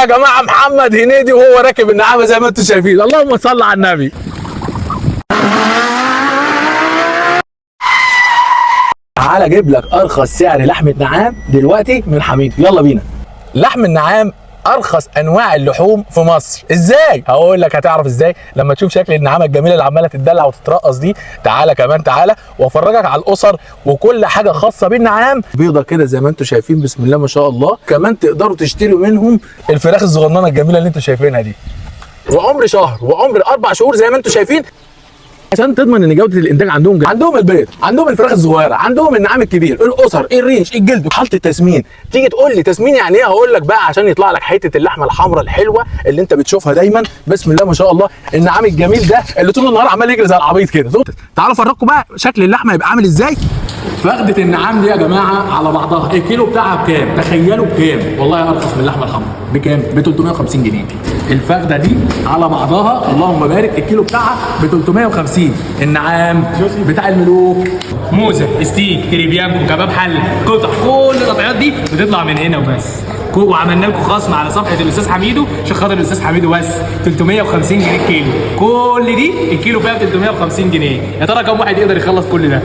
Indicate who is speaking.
Speaker 1: جماعة محمد هنيدي وهو راكب النعامه زي ما انتم شايفين. اللهم صل على النبي. تعالى اجيب لك ارخص سعر لحمه نعام دلوقتي من حميدو، يلا بينا. لحم النعام ارخص انواع اللحوم في مصر. ازاي؟ هقول لك هتعرف ازاي لما تشوف شكل النعامه الجميلة اللي عماله تتدلع وتترقص دي. تعالى كمان تعالى وافرجك على الاسر وكل حاجة خاصة بالنعام. بيضة كده زي ما انتم شايفين، بسم الله ما شاء الله. كمان تقدروا تشتروا منهم الفراخ الصغننه الجميلة اللي انتم شايفينها دي، وعمر شهر وعمر 4 شهور زي ما انتم شايفين، عشان تضمن ان جوده الانتاج عندهم جدا. عندهم البيض، عندهم الفراخ الصغيرة، عندهم النعام الكبير، الاسر، الريش، الجلد، حاله التسمين. تيجي تقول لي تسمين يعني ايه؟ هقول لك بقى عشان يطلع لك حتة اللحمة الحمراء الحلوة اللي انت بتشوفها دايما. بسم الله ما شاء الله، النعام الجميل ده اللي طول النهار عمال يجري زي العبيط كده. تعالوا افرجكم بقى شكل اللحمة يبقى عامل ازاي. فخده النعام دي يا جماعة على بعضها الكيلو بتاعها بكام؟ تخيلوا بكام؟ والله ارخص من اللحمة الحمراء. بكام؟ ب 350 جنيه. الفخده دي على بعضها اللهم بارك الكيلو بتاعها ب 350. النعام بتاع الملوك،
Speaker 2: موزة، ستيك، تريبيانكو، كباب حله، قطع، كل القطعيات دي بتطلع من هنا وبس. وعملنا لكم خصم على صفحة الاستاذ حميدو عشان خاطر الاستاذ حميدو بس، 350 جنيه الكيلو. كل دي الكيلو فيها 350 جنيه. يا ترى كم واحد يقدر يخلص كل ده؟